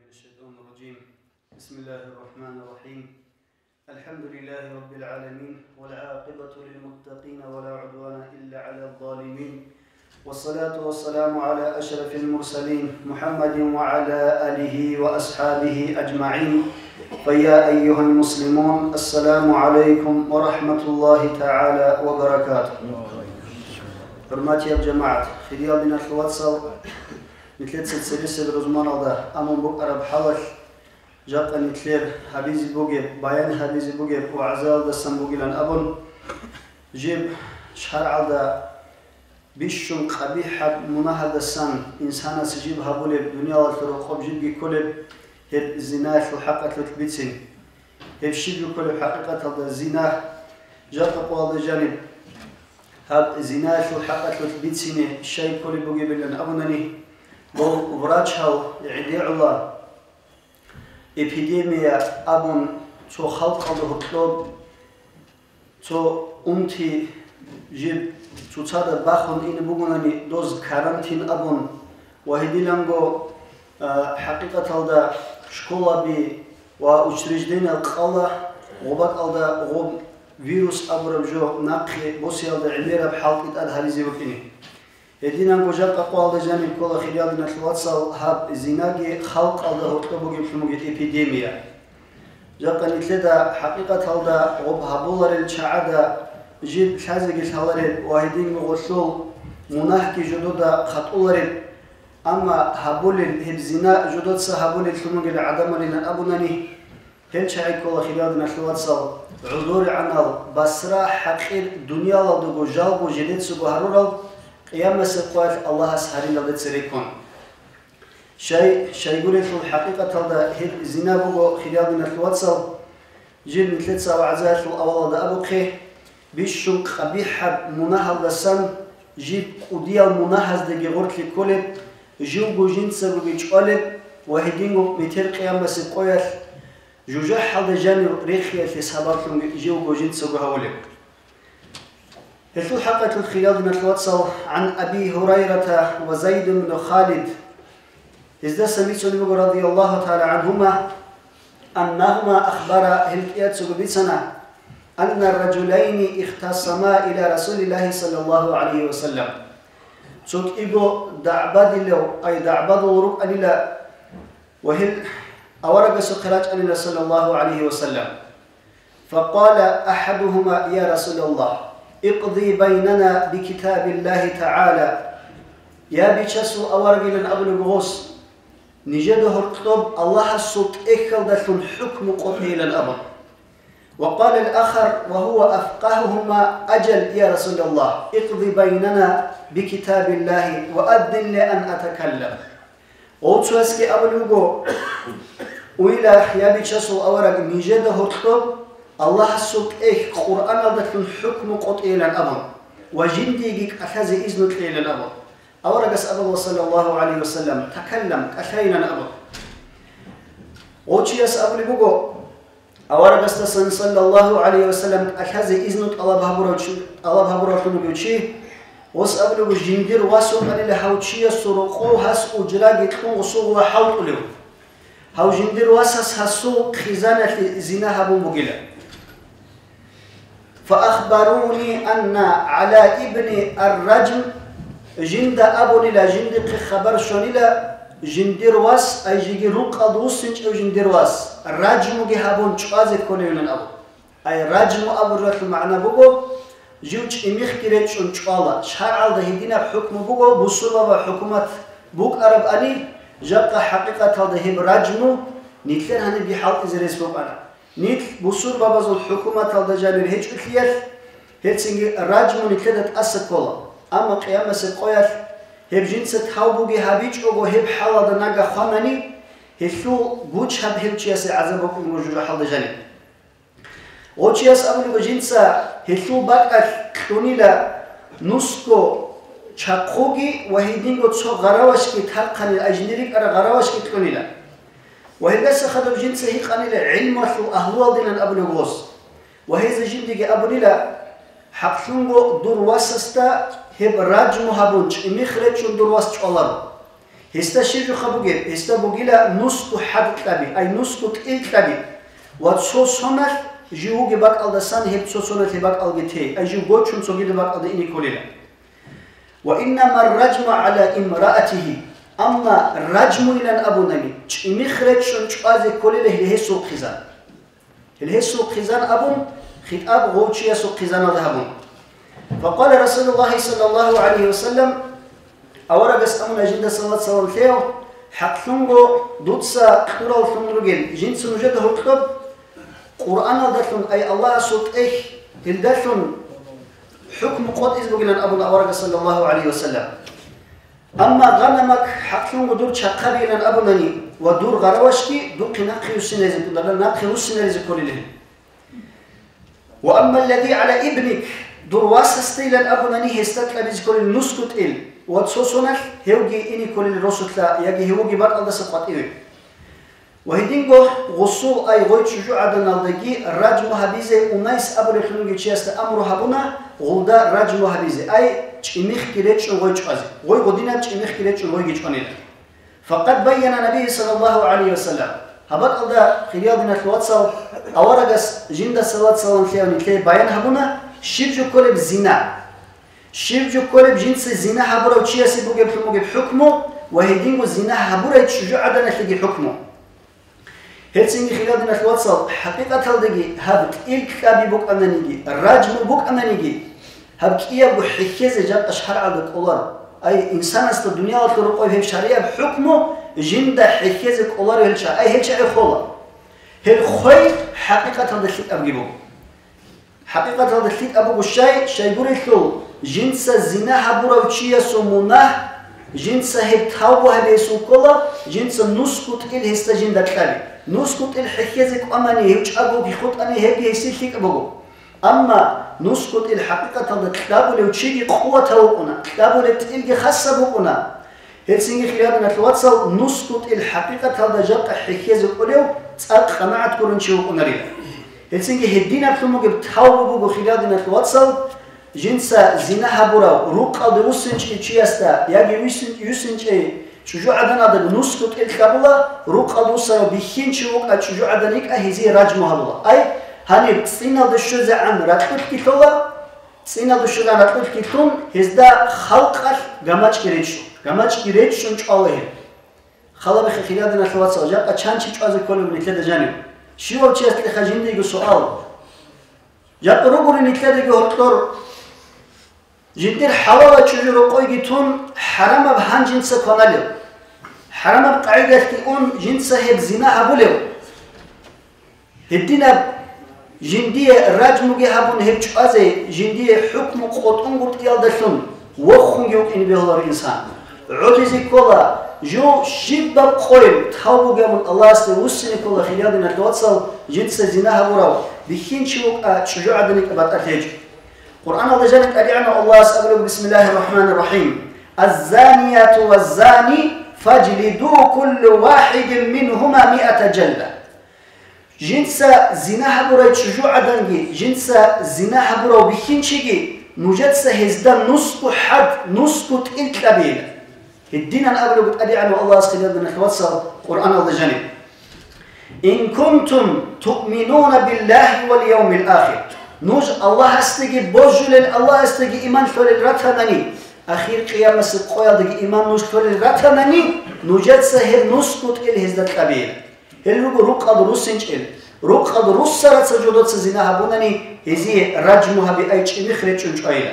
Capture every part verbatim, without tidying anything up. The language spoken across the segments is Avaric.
الشيطان الرجيم. بسم الله الرحمن الرحيم. الحمد لله رب العالمين، والعاقبة للمتقين، ولا عدوان إلا على الظالمين، والصلاة والسلام على أشرف المرسلين محمد وعلى آله وأصحابه أجمعين. فيا أيها المسلمون، السلام عليكم ورحمة الله تعالى وبركاته. ХӀурматиял жамагӀат, хириял диналъул вацал, нилъеца цебесеб рузманалда амун букӀараб хӀалалъ, жакъа нилъер гьабизе бугеб, баян гьабизе бугеб вагӀзаялдасан бугилан абун, жиб шаргӀалда бищун къабихӀаб мунагьалдасан инсанас жиб гьабулеб, дуниялалъул рокъоб жибги кколеб, гьеб зинаялъул хӀакъалъулъ бицин. Гьеб щиб кколеб хӀакъикъаталда зина? Жакъа къоялда жаниб гьаб зинаялъул хӀакъалъулъ бицине щай кколеб бугебилан абунани, дол врачал гӀедегӀула эпидемия абун цо халкъалда гьоркьоб цо унти жиб цоцазда бахун ине бугонани, доз карантин абун ва гьединанго, а, хӀакъикъаталда школаби ва учреждения къала, гъоб бакӀалда гъоб вирус абураб жо нахъе босиялда гӀемераб хӀалтӀи тӀад гьаризе букӀине. Гьединанго жакъа къоялда жаниб ккола, хириял диналъул вацал, гьаб зинаги халкъалда гьоркьоб бугеблъун бугеб эпидемия. Жакъа нилъеда хӀакъикъаталда гъоб гьабуларел чагӀазда жиб лъазеги лъалареб ва гьединго гъолъул мунагьги жодода хатӀулареб, амма гьабулел гьеб зина жодоца гьабулеблъун бугел гӀадамалилан абунани, гьел чагӀи ккола, хириял диналъул вацал, гӀодорегӀанал, басра-хӀакъир, дуниялалдаго жалго жидецаго гьарурал, къиямасеб къоялъ Аллагьас гьарилалде цереккун. Щай, щайгурелъул хӀакъикъаталда гьеб зина буго, хириял диналъул вацал, жиб нилъеца вагӀзаялъул авалалда абухъе, бищун къабихӀаб мунагьалдасан жиб кӀудиял мунагьаздеги гъорлъе кколеб, живго жинцагоги чӀвалеб ва гьединго метер къиямасеб къоялъ жужахӀалда жанив рехиялъе сабаблъунги живго жинцаго гьавулеб. Гьелъул хӀакъалъулъ, хириял диналъул вацал, гӀан Аби Гьурайрата ва Зайд ибн Халид, гьездасан бицунеб буго, радияллагьу тагӀала гӀанхума, аннагьума ахбара, гьел кӀияцаго бицана, анна ражулайни ихтасама иля Расулиллагьи саллаллагьу гӀалайгьи ва саллам. Цо кӀиго дагӀбадилев, ай дагӀбадул рукӀанила, ва гьел аварагасухъе рачӀанила, саллаллагьу гӀалайгьи ва саллам. Факъала ахӀадугьума: «Я Расулаллагь, икъди байнана бикитабиллагьи тагӀала». Я Бичасул аварагилан абулеб гъос, нижеда гьоркьоб Аллагьасул тӀехьалдалъун хӀукму къотӀейилан абун. Ва къала ал-ахар ва гьува афкъагьугьума: «Ажал, я Расулаллагь, икъди байнана бикитабиллагьи ва аддин ли ан атакаллам». Гъов цоясги абулеб буго: «Уйла, я Бичасул авараг, нижеда гьоркьоб Аллагьасул тӀехь Къуръаналдалъун хӀукму къотӀейилан абун ва жиндиеги кӀалъазе изну кьейилан абун». Аварагас абула, саллаллагьу гӀалайгьи ва саллам: «Такаллам, кӀалъайилан абун». Гъов чияс абулеб буго, аварагасдасан, саллаллагьу гӀалайгьи ва саллам, кӀалъазе изну тӀалаб гьабурав чи, тӀалаб гьабуравлъун вугев чи, гъос абулеб буго: «Жиндир вас вукӀанила гьав чиясул рокъов гьас ужраги кьун гъосул гъула хӀалтӀулев. Гьав жиндир васас гьасул хъизаналъе зина гьабун бугила». «Фаахбаруни анна гӀала ибни ар-ражм», жинда абунила, жиндихъе хабар щванила, жиндир вас, ай жеги рукъалда вуссинчӀев жиндир вас, ражмуги гьабун чӀвазе кколевилан абун. Ай ражму абуралъул магӀна буго, жив чӀимихги речӀчӀун чӀвала, шаргӀалда гьединаб хӀукму буго, бусурбаба хӀукумат букӀарабани, жакъа хӀакъикъаталда гьеб ражму нилъер гьанибги хӀалтӀизе рес букӀана. Нилъ бусурбабазул хӀукуматалда жанир гьечӀолъиялъ, гьелцинги ражму нилъеда тӀаса ккола. Амма къиямасеб къоялъ гьеб жинца тавбуги гьабичӀого гьеб хӀалалда нагагь хванани, гьелъул гучаб гьев чиясе гӀазаб букӀун буго жужахӀалда жаниб. Гъов чияс абулеб буго, жинца гьелъул бакӀалъ кьунила нусго чахъуги ва гьединго цо гъаравашги тархъанила, ай жиндир рикӀкӀараб гъаравашги кьунила. Ва гьелдаса хадуб жинца гьикъанила гӀилмуялъул агьлуялдилан абулеб гъос. Ва гьезда жиндиги абунила: «ХӀакълъунго дур васасда гьеб ражму гьабун, чӀимих речӀчӀун дур вас чӀваларо». Гьесда щиб жоха бугеб? Гьесда бугила нусго хӀад кьаби, ай нусго тӀил кьаби. Ва цо соналъ жив вугеб бакӀалдасан гьеб цо соналъе бакӀалги те, ай жив гочун цогидаб бакӀалда ине кколила. Ва иннама ражму гӀала имраатигьи, амма ражмуилан абунани, чӀимих речӀчӀун чӀвазе кколила гьесул хъизан. Гьел гьесул хъизан абун, хитӀаб гъов чиясул хъизаналда гьабун. Факъала Расулуллагьи саллаллагьу гӀалайгьи ва саллам, аварагас амуна жинда салат-салам лъеяв, хӀакълъунго дуца кьураллъун ругел жинца нужеда гьоркьоб Къуръаналдалъун, ай Аллагьасул тӀехь, гьелдалъун хӀукму къотӀизе бугилан абуна аварагас саллаллагьу гӀалайгьи ва саллам. Амма гъанамак хӀакълъунго дур чахъабилан абунани ва дур гъаравашги духъе нахъе руссинаризе кколарила, нахъе руссинаризе кколилан. Ва амма аллази гӀала ибник, дур васасдайилан абунани гьесда кьабизе кколел нусго тӀил, ва цо соналъ гьевги ине кколел росулъа яги гьев вугеб бакӀалдаса къватӀиве. Ва гьединго гъусул, ай гъой чӀужугӀаданалдаги ражму гьабизе Унайс абулеблъунги чиясда амру гьабуна, гъулда ражму гьабизе, ай чӀимихги речӀчӀун гъой чӀвазе, гъой гъудинаб чӀимихги речӀчӀун гъойги чӀванила. Факъад байяна Набий саллаллагьу гӀалайгьи ва саллам. Гьаб бакӀалда, хириял диналъул вацал, аварагас жинда салат-салам лъеяв нилъее баян гьабуна, щиб жо кколеб зина. Щиб жо кколеб жинца зина гьабурав чиясе бугеблъун бугеб хӀукму ва гьединго зина гьабурай чӀужугӀаданалъеги хӀукму. Гьелцинги, хириял диналъул вацал, хӀакъикъаталдаги гьаб тӀил кьаби букӀананиги, ражму букӀананиги, гьаб кӀиябго хӀехьезе жакъа шаргӀалда кӀоларо. Ай, инсанасда дуниялалъул рокъой гьеб шаригӀаб хӀукму жинда хӀехьезе кӀоларо гьел чагӀи, ай, гьел чагӀи хола. Гьел хой хӀакъикъаталда лъикӀабги буго. ХӀакъикъаталда лъикӀаб буго щай, щайгурелъул, жинца зина гьабурав чиясул мунагь, жинца гьеб тавбу гьабиялъул ккола, жинца нусго тӀил гьесда жинда кьаби. Нусго тӀил хӀехьезе кӀванани, гьев чӀаго вугев хутӀани, гьебги гьесие лъикӀаб буго. Амма нусго тӀил хӀакъикъаталда кьабулев чиги къуватав вукӀуна, кьабулеб тӀилги хасаб букӀуна. Гьелцинги, хириял диналъул вацал, нусго тӀил хӀакъикъаталда жакъа хӀехьезе кӀолев цӀакъ къанагӀат гурун чи вукӀунарила. Гьелцинги гьединаблъун бугеб тавбу буго, хириял диналъул вацал, жинца зина гьабурав, рукъалде вуссинчӀев чиясда яги вуссин-, вуссинчӀей чӀужугӀаданалдаго нусго тӀил кьабула, рукъалде вуссарав бихьинчи вукӀа, чӀужугӀадан йикӀа, гьезие ражму гьабула. Ай, гьаниб цӀиналда щвезегӀан ракьулъги лъола, цӀиналда щвезегӀан ракьулъги лъун, гьезда халкъалъ гамачӀги речӀчӀо. ГамачӀги речӀчӀун чӀвала гьеб. Халабихъе, хириял диналъул вацал, жакъа чан чи чӀвазе кколев нилъеда жанив? Щивав чиясдехъа жиндиего суал. Жакъа ругони нилъедаги гьоркьор жиндир хӀалалаб чӀужу рокъойги тун, хӀарамаб гьанжинца кваналев, хӀарамаб къагӀидалъги ун, жинца гьеб зина гьабулев. Гьединаб жиндие ражмуги гьабун гьеб чӀвазе, жиндие хӀукму къотӀунгутӀиялдалъун вохунги вукӀине бегьуларо инсан. ГӀодизе ккола, жо щибаб къойил тавбуги гьабун Аллагьасде вуссине ккола, хириял диналъул вацал, жинца зина гьабурав бихьинчи вукӀа, чӀужугӀадан йикӀа, батӀалъи гьечӀо. Къуръаналда жаниб ТӀадегӀанав Аллагьас абулеб: «Бисмиллагьир рахӀманир рахӀим. Аззанияту ваззани фажлиду кулла вахӀидин мингьума миата жалда». Жинца зина гьабурай чӀужугӀаданги, жинца зина гьабурав бихьинчиги, нужеца гьезда нусго хӀад, нусго тӀил кьабейила. Гьединан абулеб ТӀадегӀанав Аллагьас, хириял диналъул вацал, Къуръаналда жаниб: «Ин кунтум туъминуна биллагьи вал явмил ахир». Нуж Аллагьасдаги божулел, Аллагьасдаги иман лъолел ратанани, ахир къиямасеб къоялдаги иман нуж лъолел ратанани, нужеца гьеб нусго тӀил гьезда кьабейила. Гьел руго рукъалда руссинчӀел, рукъалда руссарацал жодоца зина гьабунани, гьезие ражму гьабе, ай чӀимих речӀчӀун чӀвайила.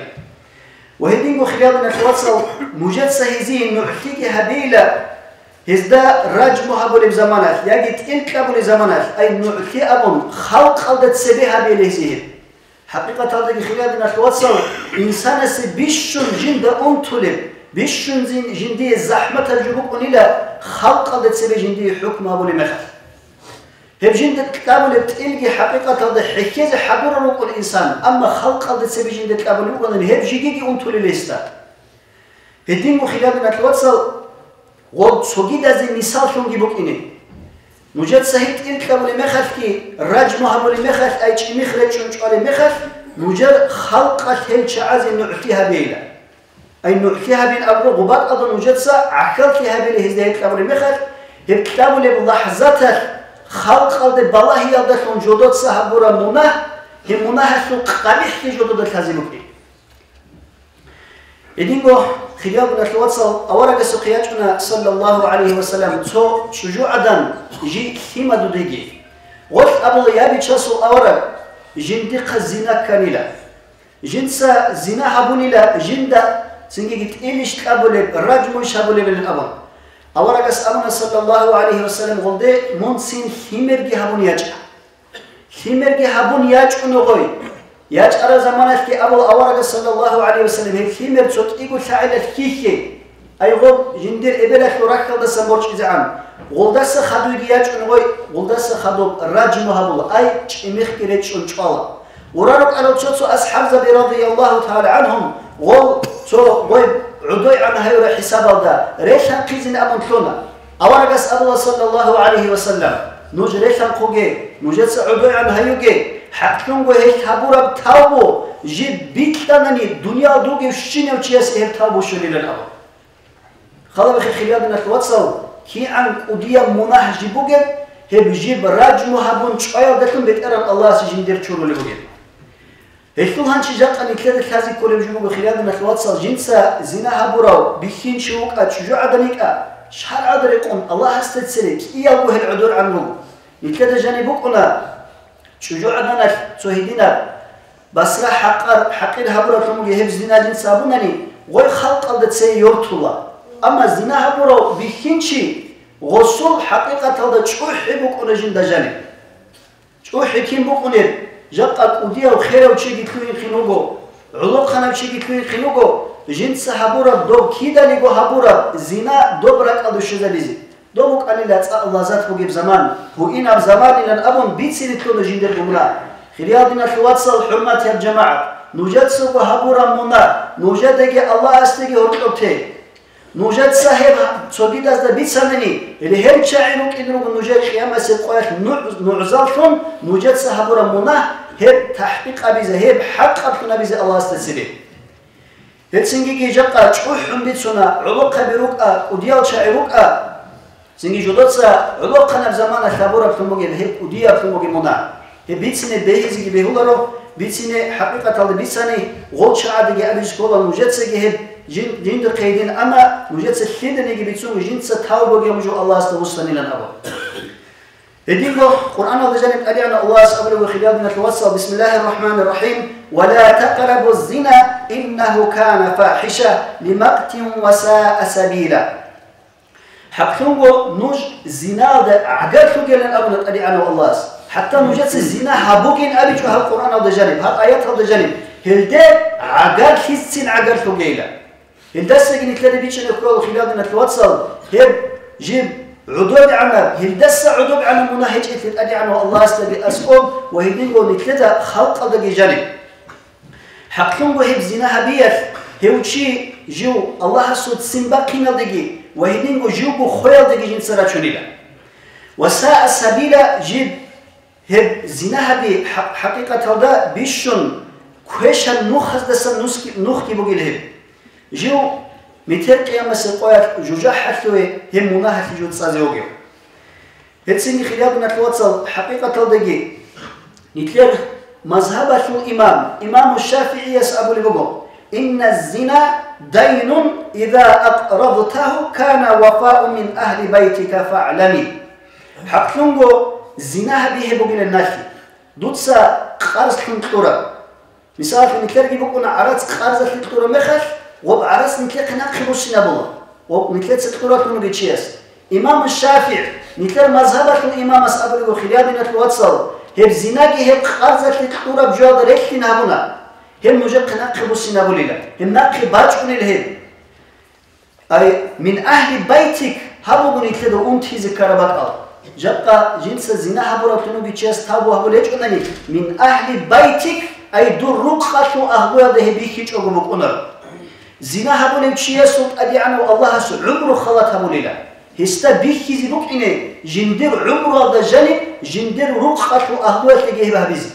Ва гьединго, хириял диналъул вацал, нужеца гьезие нугӀлъиги гьабейила, гьезда ражму гьабулеб заманалъ яги тӀил кьабулеб заманалъ, ай нугӀлъи абун, халкъалда цебе гьабейила гьезие. ХӀакъикъаталдаги, хириял диналъул вацал, инсанасе бищун жинда унтулеб, бищун зин-, жиндие захӀматаб жо букӀунила, халкъалда цебе жиндие хӀукму гьабулеб мехалъ. Гьеб жинда кьабулеб тӀилги хӀакъикъаталда хӀехьезе хӀадурал рукӀун инсан, амма халкъалда цебе жинда кьабулеб бугони, гьеб жигиги унтулел гьесда. Гьединго, хириял диналъул вацал, гъоб цогидазе мисаллъунги букӀине. Нужеца гьеб тӀил кьабулеб мехалъги, ражму гьабулеб мехалъ, ай чӀимих речӀчӀун чӀвалеб мехалъ, нужер халкъалъ гьел чагӀазе нугӀлъи гьабейила. Ай, нугӀлъи гьабин абураб гъубатӀалда нужеца гӀахьаллъи гьабили гьезда гьеб кьабулеб мехалъ, гьеб кьабулеб лахӀзаталъ халкъалде балагьиялдалъун жодоца гьабураб мунагь, гьеб мунагьалъул къабихӀги жодода лъазе букӀин. Гьединго, хириял диналъул вацал, аварагасухъе ячӀуна, саллаллагьу гӀалайгьи ва саллам, цо чӀужугӀадан жий лъимадудеги. Гъолъ абула: «Я, Бичасул авараг, жиндихъа зина кканила». Жинца зина гьабунила, жинда цинги тӀилищ кьабулеб, ражмуйищ гьабулебилан абун. Аварагас абуна, саллаллагьу гӀалайгьи ва саллам, гъолде: «Мун цин лъимерги гьабун ячӀа. Лъимерги гьабун ячӀун гъой». ЯчӀараб заманалъги абула аварагас, саллаллагьу гӀалайгьи ва саллам, гьеб лъимер цо кӀиго лъагӀалилъ хьихье. Ай, гъоб жиндир эбелалъул рахьалдасан борчӀизегӀан, гъолдаса хадуйги ячӀун гъой, гъолдаса хадуб ражму гьабула, ай, чӀимихъги речӀчӀун чӀвала. Гъура рукӀарал цо-цо асхӀабзаби, радияллагьу тагӀала гӀанхум, гъол цо гъой гӀодойгӀан гьаюра хӀисабалда, релъанхъизин абун лъуна. Аварагас абула, саллаллагьу гӀалайгьи ва саллам: «Нуж релъанхъуге, нужеца гӀодойгӀан гьаюге, хӀакълъунго гьелъ гьабураб тавбу жиб бикьанани, дуниял дугев щинав чиясе гьеб тавбу щолилан», – абун. Халабихъе, хириял диналъул вацал, кигӀан кӀудияб мунагь жиб бугеб, гьеб жиб ражму гьабун чӀваялдалъун БетӀергьан Аллагьасе жиндир чурулеб бугеб. Гьелъул гьанчи жакъа нилъеда лъазе кколеб жо буго, хириял диналъул вацал, жинца зина гьабурав бихьинчи вукӀа, чӀужугӀадан йикӀа, шаргӀалда рекъон Аллагьасда цере кӀиялго гьел гӀодоргӀан руго. Нилъеда жаниб букӀуна, чӀужугӀаданалъ цо гьединаб Басра хӀакъар-, хӀакъир гьабураблъун буго, гьеб зина жинца гьабунани, гъой халкъалда цее йортула. Амма зина гьабурав бихьинчи гъосул хӀакъикъаталда чӀухӀи букӀуна жинда жаниб. ЧӀухӀи кин букӀунеб? Жакъа кӀудияв херав чиги лъугьинхъин вуго, гӀолохъанав чиги лъугьинхъин вуго, жинца гьабураб доб киданиго гьабураб зина доб ракӀалде щвезабизе. Доб букӀанила цӀакъ лаззат бугеб заман, гьуинаб заманилан абун бицине лъуна жиндир гьумра. Хириял диналъул вацал, хӀурматиял жамагӀат, нужецаго гьабураб мунагь нужедаги Аллагьасдаги гьоркьоб те. Нужеца гьеб цогидазда бицанани, регьел чагӀи рукӀин руго нужер къиямасеб къоялъ нугӀ-, нугӀзаллъун нужеца гьабураб мунагь, гьеб тахӀкъикъ гьабизе, гьеб хӀакъаблъун гьабизе Аллагьасда цебе. Гьецинги жакъа чӀухӀун бицуна, гӀолохъаби рукӀа, кӀудиял чагӀи рукӀа. Цинги жодоца гӀолохъанаб замана лъабураблъун бугеб гьеб кӀудияблъун бугеб мунагь. Гьеб бицине бегьизеги бегьуларо, бицине хӀакъикъаталда бицани, гъол чагӀадаги абизе ккола нужецаги гьеб жин-, жиндихъе гьедин, амма нужеца лъиданиги бицун жинца тавбу гьабун жо Аллагьасда вуссанилан абун. Гьединго Къуръаналда жаниб тӀадегӀанав Аллагьас абулеб, хириял диналъул вацал, бисмиллагьир рахӀманир рахӀим: «Ва ла такърабуз зина, иннагьу кана фахӀиша, ва макътан ва саа сабила». ХӀакълъунго нуж зиналда гӀагарлъугилан абуна тӀадегӀанав Аллагьас. ХӀатта нужеца зина гьабугин абичӀо гьаб Къуръаналда жаниб, гьаб аяталда жаниб, гьелде гӀагарлъицин гӀагарлъугейилан. Гьелдасаги нилъеда бичӀчӀине ккола, хириял диналъул вацал, гьеб жиб гӀодобегӀанаб, гьелдаса гӀодобегӀанаб мунагь гьечӀелъи тӀадегӀанав Аллагьасдаги аскӀоб ва гьединго нилъеда халкъалдаги жаниб. ХӀакълъунго гьеб зина гьабиялъ гьев чи жив Аллагьасул ццин бахъиналдеги ва гьединго живго хвеялдеги жинца рачунила. Ва саа сабила, жиб гьеб зина гьаби хӀа-, хӀакъикъаталда бищун квешаб нухаздасан нусги-, нухги бугила гьеб. Жив метер къиямасеб къоялъ жужахӀалъуве гьеб мунагьалъе жив цӀазе вугев. Гьецинги, хириял диналъул вацал, хӀакъикъаталдаги нилъер мазгьабалъул имам, имаму ШафигӀияс абулеб буго: «Инна зина дайнун, иза акърадтагьу кана вафаун мин агьли байтика фагӀлами». ХӀакълъунго зина гьаби гьеб бугилан налъи. Дуца къарзлъун кьураб. Мисалалъе, нилъерги букӀуна гӀарац къарзалъе кьураб мехалъ, гъоб гӀарац нилъехъе нахъе буссинабула, гъоб нилъеца кьуралъун вугев чияс. Имам ШафигӀ, нилъер мазгьабалъул имамас абулеб, хириял диналъул вацал, гьеб зинаги гьеб къарзалъе кьураб жоялда релълъин гьабуна, гьеб нужехъе нахъе буссинабулила, гьеб нахъе бачӀунила гьеб. Ай, мин агьли байтик, гьаб буго нилъеда унтизе ккараб бакӀал. Жакъа жинца зина гьабураблъун вугев чияс тавбу гьабулеб гьечӀонани, мин агьли байтик, ай, дур рукъалъул агьлуялда гьеб бихьичӀого букӀунаро. Зина гьабулев чиясул тӀадегӀанав Аллагьас гӀумру халат гьабулила. Гьесда бихьизе букӀине жиндир гӀумруялда жаниб, жиндир рукъалъул агьлуялъеги гьеб гьабизе.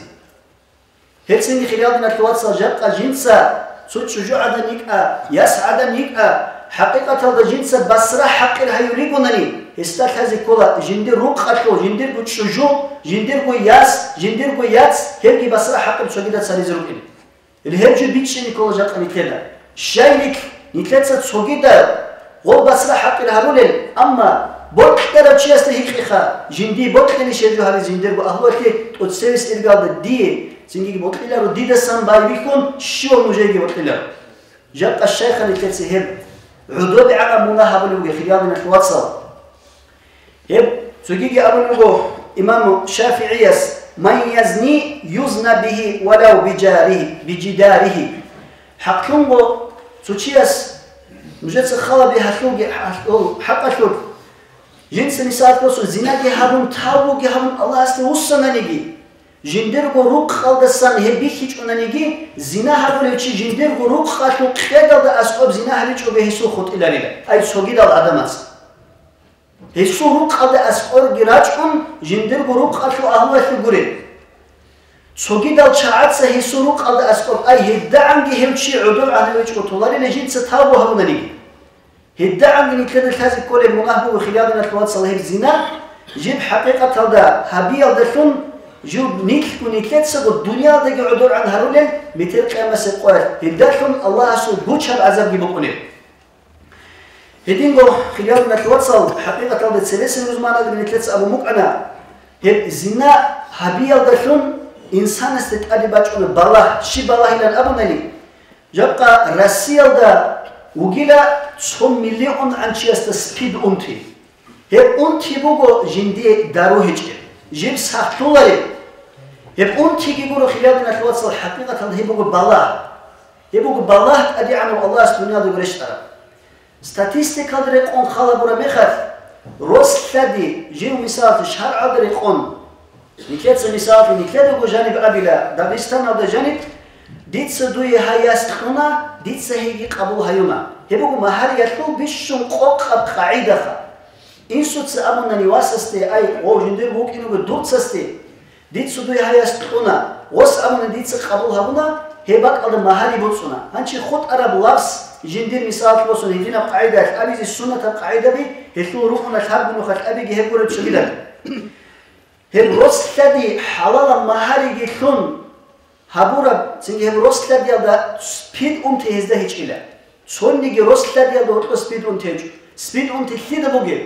Гьецинги, хириял диналъул вацал, жакъа жинца Цо чӀужугӀадан йикӀа, яс гӀадан йикӀа, хӀакъикъаталда жинца басра хӀакъир гьаюригунани, гьесда лъазе ккола жиндир рукъалъул, жиндирго чӀужу, жиндирго яс, жиндирго яц, гьебги басра хӀакъир цогидал царизе рукӀин. Гьеб жо бичӀчӀине ккола жакъа нилъеда. Щай нилъ, нилъеца цогидал гъол басра хӀакъир гьарулел, амма бокьарав чиясда гьикъиха, жиндие бокьилищ гьеб жо гьаризе жиндирго агьлуялъе тӀоцевес иргалда дие, цинги бокьиларо дидасан байбихьун, щивав нужееги бокьиларо. Жакъа щайха нилъеца гьеб гӀодобегӀанаб мунагь гьабулеб бугеб, хириял диналъул вацал? Гьеб цогиги абулеб буго имам ШафигӀияс: «Ман язни юзна бихи валав бижарихи, бижидарихи». ХӀакълъунго цо чияс нужеца халаби гьалъулги, гьалъул хӀакъалъулъ, жинца мисалалъе босун, зинаги гьабун, тавбуги гьабун Аллагьасде вуссананиги, жиндирго рукъалдасан гьеб бихьичӀонаниги, зина гьабулев чи жиндирго рукъалъул къедалда аскӀоб зина гьабичӀого гьесул хутӀиларила, ай цогидал гӀадамаца. Гьесул рукъалда аскӀорги рачӀун, жиндирго рукъалъул агьлуялъе гуреб. Цогидал чагӀаца гьесул рукъалда аскӀоб, ай гьедагӀанги гьев чи гӀодор гӀанавичӀого толарила жинца тавбу гьабунаниги. ГьедагӀанги нилъеда лъазе кколеб мунагь буго, хириял диналъул вацал, гьеб зина, жиб хӀакъикъаталда гьабиялдалъун, жиб нилъго нилъецаго дуниялдаги гӀодоргӀан гьарулел метер къиямасеб къоялъ, гьелдалъун Аллагьасул гучаб гӀазабги букӀунеб. Гьединго, хириял диналъул вацал, хӀакъикъаталда цересел рузманалда нилъеца абун букӀана, гьеб зина гьабиялдалъун инсанасде тӀаде бачӀуна балагь, щиб балагьилан абунани, жакъа Россиялда вугила цо миллион гӀанчиясда СПИД унти. Гьеб унти буго жиндие дару гьечӀеб, жиб сахлъулареб. Гьеб унтиги гуро, хириял диналъул вацал, хӀакъикъаталда гьеб буго балагь. Гьеб буго балагь ТӀадегӀанав Аллагьас дуниялдаго рещтӀараб. Статистикалда рекъон хал гьабураб мехалъ, рос лъади, жив мисалалъе шаргӀалда рекъон, нилъеца мисалалъе нилъедаго жаниб абила, Дагъистаналда жаниб, дица дуе гьай яс кьуна, дица гьейги къабул гьаюна. Гьеб буго магьариялъул бищун къокъаб къагӀидаха. Инсуца абунани васасде, ай, гъов жиндирго вукӀиного дурцасде, дица дуе гьай яс кьуна, гъос абуни дица къабул гьабуна, гьеб бакӀалда магьари буцӀцӀуна. Гьанчи хутӀараб лафз жиндир мисалалъе босун гьединаб къагӀидаялъ абизе, суннатаб къагӀидаби, гьелъул рукъуналъ гьаб гунухъалъ абиги гьеб гуреб цогидал. Гьеб рос лъади хӀалалаб магьариги лъун гьабураб, цинги гьеб рос лъадиялда СПИД унти гьезда гьечӀила. Цониги рос лъадиялда гьоркьоб СПИД унти гьечӀо. СПИД унти лъида бугеб?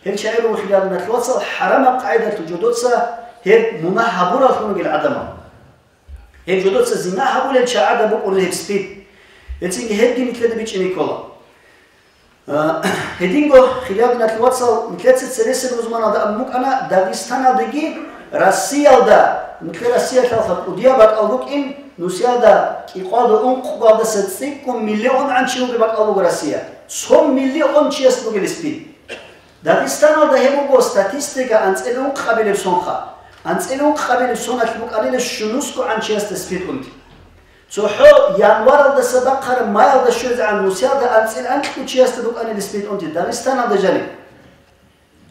Гьел чагӀи руго, хириял диналъул вацал, хӀарамаб къагӀидалъул жодоца гьеб мунагь гьабураллъун ругел гӀадамал. Гьеб жодоца зина гьабулел чагӀазда букӀуна гьеб СПИД. Гьецинги гьебги нилъеда бичӀчӀине ккола. А, гьединго, хириял диналъул вацал, нилъеца цересел рузманалда абун букӀана, Дагъистаналдаги Россиялда, нилъер Россиялъалха кӀудияб бакӀал букӀин, нусиялда кӀикъоялда ункъоялдаса цӀикӀкӀун миллион гӀанчи вугеб бакӀал буго Россия. Цо миллион чияс бугел СПИД. Дагъистаналда гьеб буго статистика анцӀила ункъабилеб сонха. АнцӀила ункъабилеб соналъ букӀанила щунусго гӀанчиясда СПИД унти. ЦохӀо январалдаса бахъараб майалда щвезегӀан нусиялда анцӀила анкьго чиясда букӀанила СПИД унти Дагъистаналда жаниб.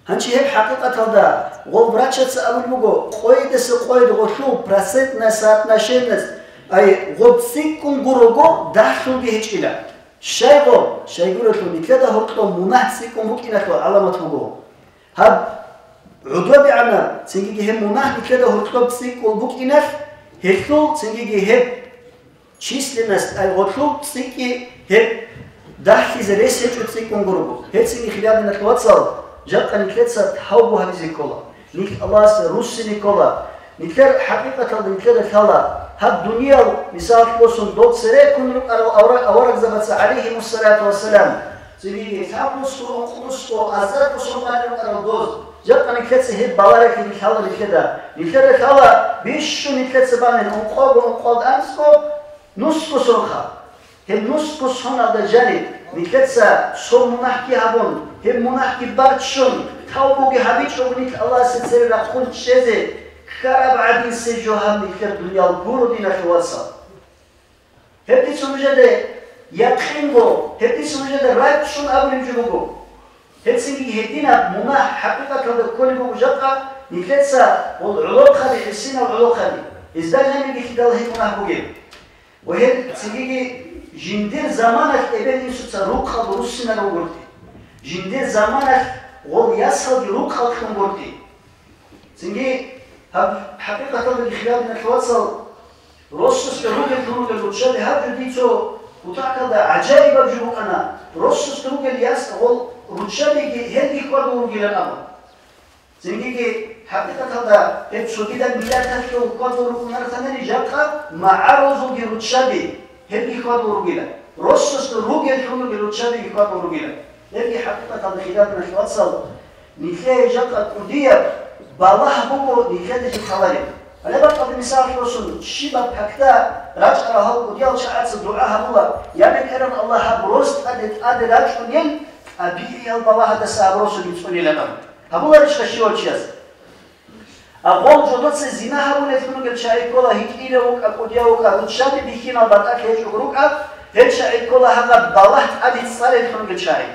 Гьанчи гьеб хӀакъикъаталда гъол врачаца абулеб буго, къойидаса къойид гъолъул процентное соотношение, ай, гъоб цӀикӀкӀун гурого, дагьлъулги гьечӀила. Щайго, щайгурелъул нилъеда гьоркьоб мунагь цӀикӀкӀун букӀиналъул гӀаламат буго. Гьаб гӀодобегӀанаб, цингиги гьеб мунагь нилъеда гьоркьоб цӀикӀкӀун букӀиналъ, гьелъул, цингиги гьеб численность, ай, гъолъул цӀикӀкӀи гьеб дагьлъизе рес гьечӀо цӀикӀкӀун гурого. Гьецинги, хириял диналъул вацал, жакъа нилъеца тавбу гьабизе ккола. Нилъ Аллагьасда руссине ккола. Нилъер хӀакъикъаталда нилъеда лъала, гьаб дуниял, мисалалъе босун, доб цере ккун рукӀарал авра-, аварагзабаца, гӀалайгьимуссалату вассалам, цинги лъабнусго, ункънусго, азарго сон балел рукӀарал доз. Жакъа нилъеца гьеб баларелъи лъала нилъеда. Нилъеда лъала бищун нилъеца бани ункъого, ункъоялда анцӀго, нусго сонха. Гьеб нусго соналда жаниб, нилъеца цо мунагьги гьабун, гьеб мунагьги барччун, тавбуги гьабичӀого нилъ Аллагьасе цере рахъун чӀезе ккараб гӀадин, се жо гьаб нилъер дуниял гуро, диналъул вацал. Гьеб дица нужеда якъинго, гьеб дица нужеда рачӀчӀун абулеб жо буго. Гьецинги гьединаб мунагь хӀакъикъаталда кколеб буго жакъа нилъеца гъол гӀолохъаби, гӀисинал гӀолохъаби. Гьезда жаниб бихьидал гьеб мунагь бугеб. Ва гьеб цинги Жиндир заманалъ эбел-инсуца рукъалъ руссинарун гуртӀи. Жиндир заманалъ гъол ясалги рукъалъ ккун гуртӀи. Цинги гьаб хӀакъикъаталдаги, хириял диналъул вацал, росасда ругел ругел руччаби гьаб жо дица кутакалда гӀажаибаб жо букӀана, росасда ругел яс гъол руччабиги гьелги хьвадул ругилан абун. Цинги хӀакъикъаталда гьеб цогидаб миллаталъул хьвадул рукӀунархъанани жакъа магӀарулазулги руччаби гьебги хьвадул ругила, росасда ругел ругел руччабиги хьвадул ругила. Гьебги хӀакъикъаталда, хириял диналъул вацал, нилъее жакъа кӀудияб балагь буго нилъеда жо лъалареб. Гьале бакӀалда мисал росун, щибаб пакда рачӀарал гьал кӀудиял чагӀаца дугӀа гьабула, я БетӀергьан Аллагь, гьаб рос тӀаде-тӀаде рачӀунел тӀабигӀиял балагьадаса гьаб росулги цӀунилан абун. Гьабуларищха щивав чияс? А гъол жодоца зина гьабулеллъун ругел чагӀи ккола, гьитӀинав вукӀа, кӀудияв вукӀа, руччаби бихьинал батӀалъи гьечӀого рукӀа, гьел чагӀи ккола гьагъаб балагь тӀаде цӀалеллъун ругел чагӀи.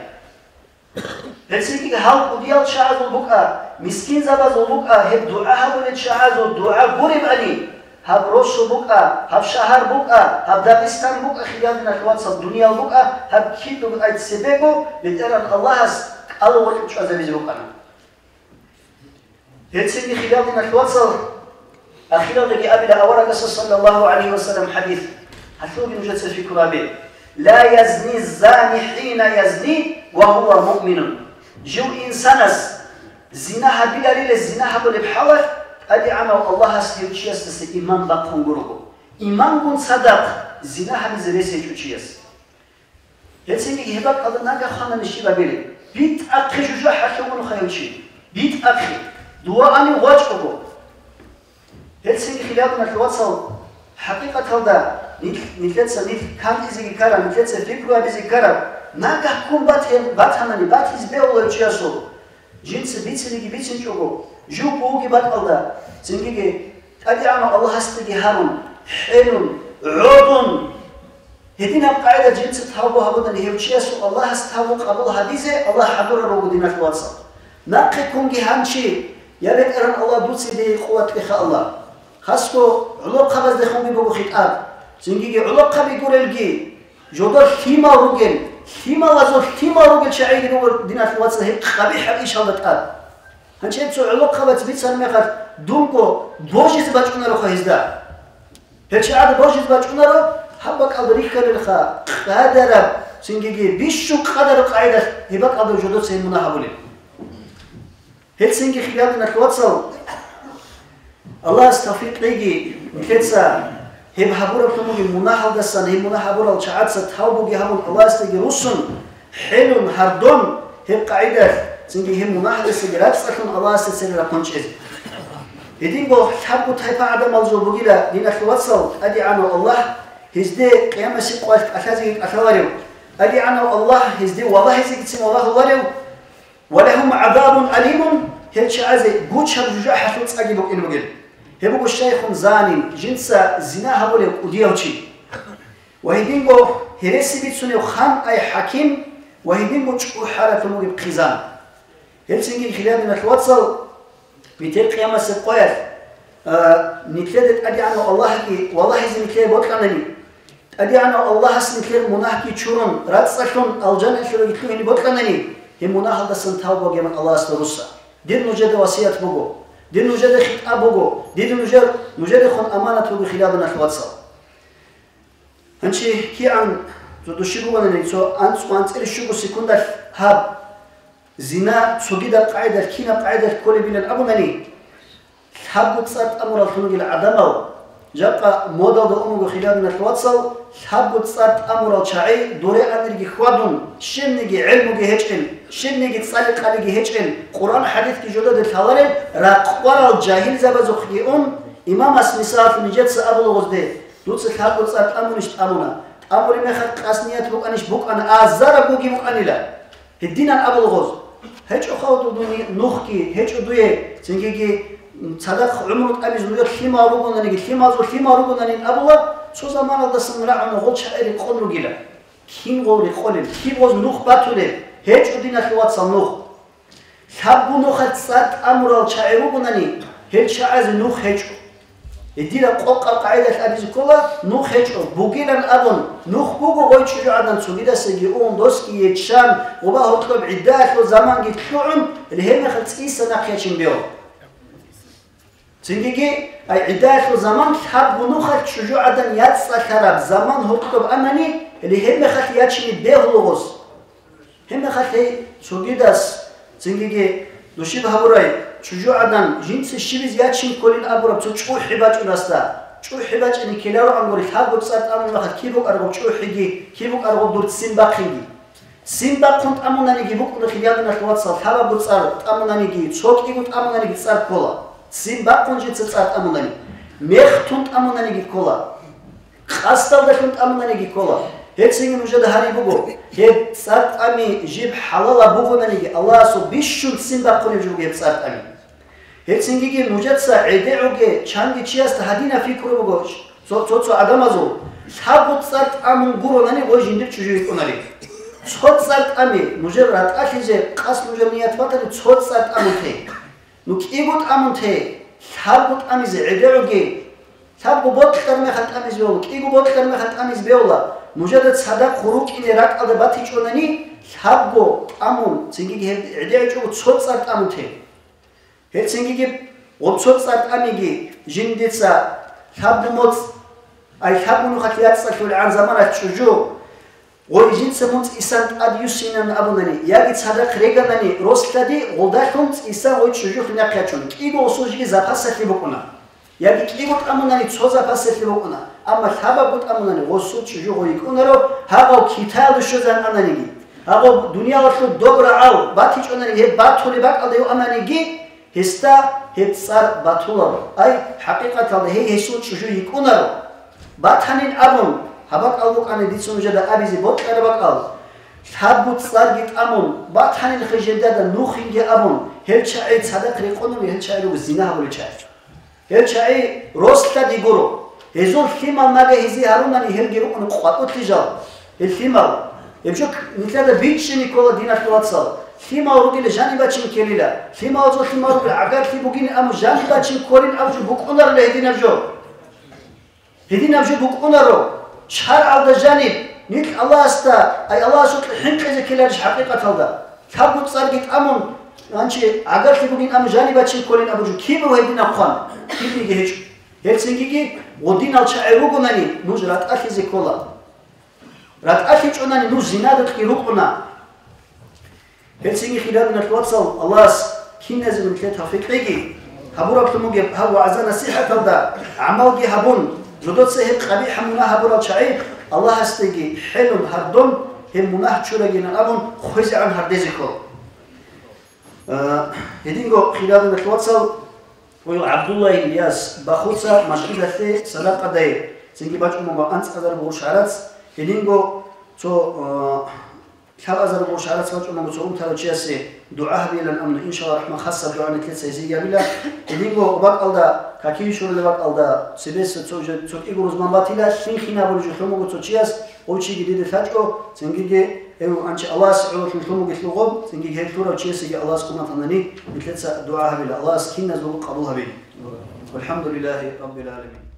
Гьелцинги гьал кӀудиял чагӀазул букӀа, мискинзабазул букӀа, гьеб дугӀа гьабулел чагӀазул дугӀа гуребани, гьаб росу букӀа, гьаб шагьар букӀа, гьаб Дагъистан букӀа, хириял диналъул вацал, дуниял букӀа, гьаб кидаго цебего БетӀергьан Аллагьас кӀалугъукье чӀвазабизе букӀана. Гьелцинги, хириял диналъул вацал, ахиралдаги абила аварагасул саллаллагьу гӀалайгьи ва саллам хӀадис, гьалъулги нужеца пикру гьабе: «Ла язни зани хӀина язни ва гьува муъминун». Жив инсанас зина гьабиларила, зина гьабулеб хӀалалъ ТӀадегӀанав Аллагьас гьев чиясдаса иман бахъун гурого. Имангун цадахъ зина гьабизе рес гьечӀо чияс. Гьелцинги гьеб бакӀалда нагагь хванани щиб гьабилеб? БитӀахъе жужахӀалъугьунха гьев чи. БитӀахъе. Дова гьанив гъвачӀого. Гьелцинги, хириял диналъул вацал, хӀакъикъаталда нилъ-, нилъеца нилъ кантӀизеги ккараб, нилъеца пикру гьабизе ккараб, нагагь ккун батен-, батанани, батизе бегьула гьев чиясул. Жинца бицинеги бицинчӀого, жив бугеб бакӀалда, цинги ТӀадегӀанав Аллагьасдаги гьарун, хӀелун, гӀодун. Гьединаб къагӀида жинца тавбу гьабунани гьев чиясул Аллагьас тавбу къабул гьабизе Аллагь хӀадурал руго, диналъул вацал. Нахъе ккунги гьанчи: «Я БетӀергьан Аллагь, дуца дие къуват кьеха, Аллагь». Хасго гӀолохъабаздехунги буго хитӀаб. Цинги гӀолохъаби гурелги, жодор лъимал ругел, лъималазул лъимал ругел чагӀиги руго, диналъул вацал, гьеб къабихӀаб ишалда тӀад. Гьанчи гьеб цо гӀолохъабац бицараб мехалъ, дунго божизе бачӀунароха гьезда. Гьеб чагӀазда божизе бачӀунаро, гьаб бакӀалда рихьарилха къадараб, цинги бищун къадараб къагӀидалъ гьеб бакӀалда жодоца гьеб мунагь гьабулеб. Гьелцинги, хириял диналъул вацал, Аллагьас тавфикъ кьеги, нилъеца гьеб гьабураблъун бугеб мунагьалдасан, гьеб мунагь гьабурал чагӀаца тавбуги гьабун, Аллагьасдаги руссун, хӀелун, гьардон, гьеб къагӀидалъ, цинги гьеб мунагьалдасаги рацӀцӀалъун Аллагьасда цере рахъун чӀезе. Гьединго лъабго тайпа гӀадамалзул бугила, диналъул вацал, ТӀадегӀанав Аллагь гьезде къиямасеб къоялъ кӀалъазеги кӀалъаларев, ТӀадегӀанав Аллагь гьезде валагьизегицин валагьуларев, «Ва лагьум гӀазабун алимун», гьел чагӀазе гучаб жужахӀалъул цӀаги букӀин бугел. Гьеб буго шайхун занин, жинца зина гьабулев кӀудияв чи. Ва гьединго гьереси бицунев хан ай хӀаким, ва гьединго чӀухӀаралъун бугеб хъизан. Гьелцинги, хириял диналъул вацал, бетӀер къиямасеб къоялъ, а, нилъеда ТӀадегӀанав Аллагьги валагьизе нилъее бокьанани, ТӀадегӀанав Аллагьас нилъер мунагьги чурун, рацӀцӀалъун, алжаналъуреги лъугьине бокьанани, гьеб мунагьалдасан тавбу гьабун Аллагьасда русса. Дир нужеда васият буго, дир нужеда хитӀаб буго, дир нужер, нужерехун аманат буго, хириял диналъул вацал. Гьанчи кигӀан цо души бугони, цо анцӀ-, анцӀила щуго секундалъ гьаб зина цогидаб къагӀидалъ, кинаб къагӀидалъ кколебилан абунани, лъабго цӀар тӀамураллъун ругел гӀадамал, жакъа модалда ун руго, хириял диналъул вацал, лъабго цӀар тӀамурал чагӀи доре анирги хьвадун, щибниги гӀелмуги гьечӀел, щибниги цӀали-къалиги гьечӀел, Къуръан-хӀадисги жододе лъаларел ракъварал жагьилзабазухъги ун, имамас мисалалъ нижеца абула гъозде: «Дуца лъабго цӀар тӀамунищ?» «ТӀамуна». «ТӀамулеб мехалъ къасд ният букӀанищ?» «БукӀана, азараб буги букӀанила». Гьединан абула гъоз: «ГьечӀо хавдул дуни нухги, гьечӀо дуе, цинги цадахъ гӀумру тӀамизе нужер лъимал ругонаниги, лъималзул лъимал ругонанин», абула, цо заманалдасан рагӀуна гъол чагӀи рекъон ругила. Кин гъол рекъолел, киб гъоз нух батулел? ГьечӀо, диналъул вацал, нух. Лъабго нухалъ цӀар тӀамурал чагӀи ругонани, гьел чагӀазе нух гьечӀо. Гьединаб къокъаб къагӀидалъ абизе ккола, нух гьечӀо, бугилан абун, нух буго гъой чӀужугӀадан цогидасаги ун, досги еччан, гъоба гьоркьоб гӀиддаялъул заманги лъугӀун, гьебмехалъ цӀиса нахъе ячин бегьула. Цингиги, ай гӀиддаялъул заман лъабго нухалъ чӀужугӀадан яцӀцӀалъараб заман гьоркьоб анани, гьебмехалъ ячине бегьула гъос. Гьебмехалъ гьей цогидас, цингиги, душиб гьабурай, чӀужугӀадан жинца щибизе ячин кколин абураб цо чӀухӀи бачӀунасда, чӀухӀи бачӀине ккелароан гури, лъабго цӀар тӀамун мехалъ киб букӀараб чӀухӀиги, киб букӀараб дур ццин бахъинги. Ццин бахъун тӀамунаниги букӀуна, хириял диналъул вацал, лъабабго цӀар тӀамунаниги, цо кӀиго тӀамунаниги цӀар ккола. Ццин бахъун жинца цӀар тӀамунани, мех тун тӀамунаниги ккола. Къасдалдалъун тӀамунаниги ккола. Гьецинги нужеда гьари буго, гьеб цӀар тӀами жиб хӀалалаб бугонаниги, Аллагьасул бищун ццин бахъунеб жо буго гьеб цӀар тӀами. Гьецинги нужеца гӀедегӀуге чанги чиясда гьадинаб пикру буго, цо-, цо-цо гӀадамазул, лъабго цӀар тӀамун гуронани гъой жиндир чӀужу йикӀунареб. Цо цӀар тӀами нужер ратӀалъизе къасд нужер ният батани, цо цӀар тӀамун те. Ну, кӀиго тӀамун те, лъабго тӀамизе гӀедегӀуге. Лъабго бокьараб мехалъ тӀамизе бегьула, кӀиго бокьараб мехалъ тӀамизе бегьула. Нужеда цадахъ гъурукӀине ракӀалда батичӀонани, лъабго тӀамун, цинги гьеб гӀедегӀичӀого цо цӀар тӀамун те. Гьеб цинги гьеб гъоб цо цӀар тӀамиги жиндица лъабго моцӀ, ай лъабго нухалъ яцӀцӀалъулгӀан заманалъ чӀужу, гъой жинца мун цӀисан тӀад юссинан абунани, яги цадахъ реганани, рос-лъади гъолдалъун цӀисан гъой чӀужулъун яхъячун, кӀиго гъосул жиги запасалъе букӀуна. Яги кӀиго тӀамунани цо запасалъе букӀуна, амма лъабабго тӀамунани гъосул чӀужу гъой йикӀунаро, гьагъав Китаялда щвезан ананиги, гьагъав дуниялалъул доб рагӀал батичӀонаниги, гьеб батулеб бакӀалда гьев ананиги, гьесда гьеб цӀар батуларо. Ай, хӀакъикъаталда гьей гьесул чӀужу йикӀунаро. Батанин абун, гьаб бакӀал букӀана дица нужеда абизе бокьараб бакӀал, лъабго цӀарги тӀамун, батанин хижедада нухинги абун, гьел чагӀи цадахъ рекъонули, гьел чагӀи руго зина гьабулел чагӀи. Гьел чагӀи рос-лъади гуро. Гьезул лъимал нагагь гьезие гьарунани, гьелги рукӀун къватӀулъи жал. Гьел лъимал. Гьеб жо нилъеда бичӀчӀине ккола, диналъул вацал. Лъимал ругел жаниб бачин ккелила. Лъималазул лъимал ругел гӀагарлъи бугин, амма жаниб бачин кколин абу жо букӀунарила гьединаб жо. Гьединаб жо букӀунаро, шаргӀалда жаниб, нилъ Аллагьасда, ай Аллагьасукьа хӀинкъизе ккеларищ хӀакъикъаталда? Лъабго цӀарги тӀамун, гьанчи гӀагарлъи бугин, амма жаниб бачин кколин абу жо киб буго гьединаб хъван? Кибниги гьечӀо. Гьелцинги гъодинал чагӀи ругонани, нуж ратӀалъизе ккола. РатӀалъичӀонани нуж зинадухъги рукӀуна. Гьелцинги, хириял диналъул вацал, Аллагьас киназего нилъее тавфикъ кьеги, гьабураблъун бугеб гьаб вагӀза-насихӀаталда гӀамалги гьабун, жодоца гьеб къабихӀаб мунагь гьабурал чагӀи Аллагьасдеги хӀелун, гьардон гьеб мунагь чурагилан абун хвезегӀан гьардезе ккола. Э, гьединго, хириял диналъул вацал, ва ГӀабдулла Ильяс Бахуца мажгиталъе садакъадай цинги бачӀун буго анцӀазарго гъурущ гӀарац, гьединго цо, э, лъабазарго гъурущ гӀарац бачӀун буго цо унтарав чиясе дугӀа гьабилан амну, иншалла рахман, хасаб дугӀа нилъеца гьезие гьабила. Гьединго бакӀалда, какие щурулеб бакӀалда, цебеса цо, цо кӀиго рузман батила, лъим хинабулеб жо лъун буго цо чияс, гъов чиги диде лъачӀо, цинги Гьев анчи Аллагьасе гӀололъун лъун бугелъул гъоб, цинги гьеб лъурав чиясеги Аллагьас хъуматанани, нилъеца дугӀа гьабила, Аллагьас киназулго къабул гьабеги. Валхамдулиллагьи раббил гӀаламин.